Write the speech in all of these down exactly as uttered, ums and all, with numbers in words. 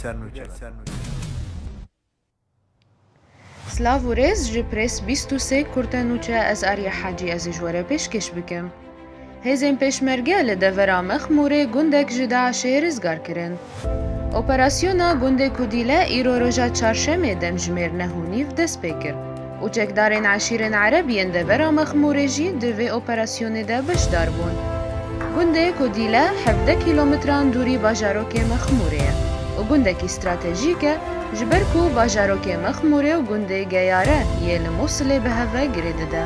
Ser nûçe. Silav û rêz ji Press bîst û sê Kurte Nûçe, ez Arya Hacî ez ê ji we re pêşkêş bikim. Hêzên Pêşmerge li devera Mexmûrê gundek ji DAIŞê rizgar kirin. Operasyona gundê Kudîle îro roja Çarşemê demjimêr neh û nîv dest pê kir û çekdarên eşîrên Ereb yên devera Mexmûrê jî di vê operasyonê de beşdar bûn. Gundê Kudîle hevdeh kîlometran dûrî bajarokê Mexmûrê ye û gundekî stratejîk e, ji ber ku bajarokê Mexmûrê û gundê Geyare yê li Mûsilê bi hev ve girê dide.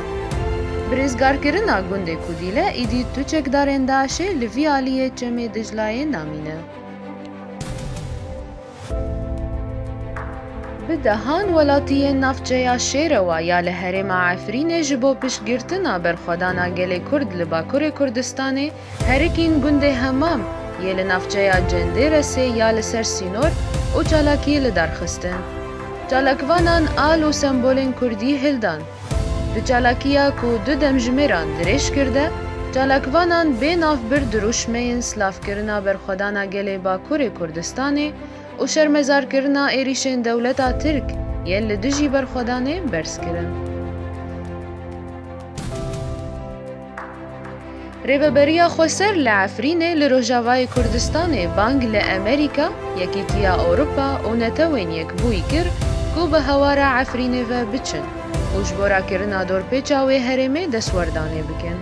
Bi rizgarkirina gundê Kudîle, îdî tu çekdarên DAIŞê li vî aliyê Çemê Diclayê namîne. Bi dehan welatiyên navçeya Şêrewa ya li herêma Efrînê ji bo piştgirtina berxwedana gelê Kurd li Bakurê Kurdistanê herikîn gundê Hemam yê li navçeya Cendêresê ya li ser sînor û çalakî li dar xistin. Çalakvanan al û sembolên Kurdî hildan. Di çalakiya ku du demjimêran dirêj kir de, çalakvanan bê navbir dirûşmeyên silavkirina berxwedana gelê Bakurê Kurdistanê û şermezarkirina êrîşên dewleta Tirk yên li dijî berxwedanê berz kirin. Rêveberiya Xweser li Efrînê li Rojavayê Kurdistanê bang li Amerîka, Yekîtiya Ewropa û Netewên Yekbûyî kir ku bi hewara Efrînê ve biçin û ji bo rakirina dorpêça wê herêmê destwerdanê bikin.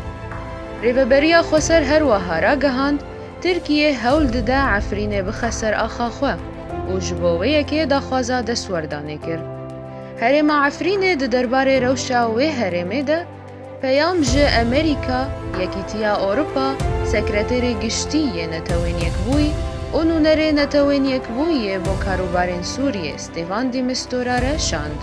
Rêveberiya Xweser her wiha ragihand, Tirkiye hewl dide Efrînê bixe ser axa xwe û ji bo wê yekê daxwaza destwerdanê kir. Herêma Efrînê di derbarê rewşa wê herêmê de peyam ji Amerîka, Yekîtiya Ewropa, Sekreterê Giştî yê Netewên Yekbûyî û nûnerê Netewên Yekbûyî yê bo karûbarên Sûriyê Stêvan de Mistura re şand.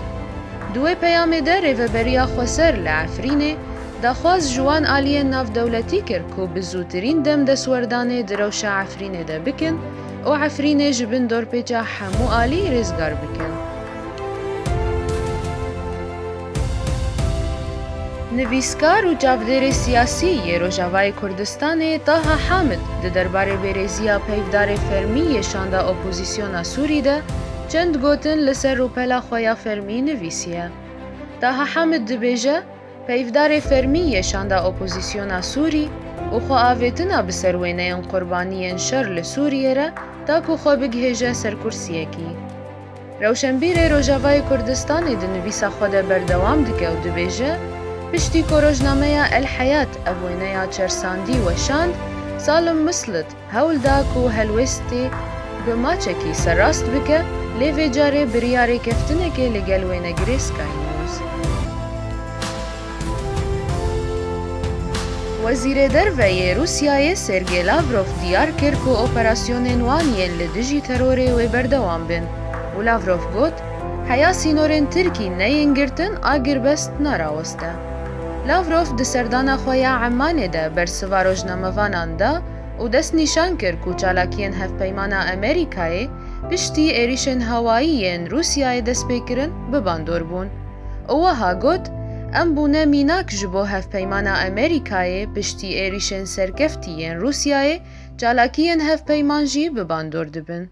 Di wê peyamê de Rêveberiya Xweser li Efrînê daxwaz ji wan aliyên navdewletî kir ku bi zûtirîn dem destwerdanê di rewşa Efrînê de bikin û Efrînê ji bin dorpêça hemû alî rêzgar bikin. Nivîskar û çavdêrê siyasî yê Rojavayê Kurdistanê Taha Hamid di derbarê bêrêziya peyvdarê fermî yê şanda opozîsyona Sûrî de çend gotin li ser rûpela xwe ya fermî nivîsiye. Taha Hamid dibêje, peyvdarê fermî yê şanda opozîsyona Sûrî û xwe avêtina bi ser wêneyên qurbaniyên şer li Sûriyê re ta ku xwe bigihêje ser kursiyekî. Rewşenbîrê Rojavayê Kurdistanê di nivîsa xwe de berdewam dike û dibêje, piştî ku rojnameya El Heyat ev wêneya çersandî weşand, Salim Mislit hewl da ku helwêstê bi maçekî serrast bike, lê vê carê bi rêkeftinekê li gel wênegirê Sky News. Wezîrê Derve yê Rûsyayê Sergey Lavrov diyar kir ku operasyonên wan yên li dijî terorê wê berdewam bin û Lavrov got, heya sînorên Tirkî neyên girtin, agirbest naraweste. Lavrov di serdana xwe ya Emmanê de bersiva rojnamevanan da û destnîşan kir ku çalakiyên Hevpeymana Amerîkayê piştî êrîşên hewayî yên Rûsyayê dest pê kirin bi bandor bûn. Û wiha got, em bûne mînak ji bo Hevpeymana Amerîkayê piştî êrîşên serkeftî yên Rûsyayê çalakiyên hevpeyman jî bi bandor dibin.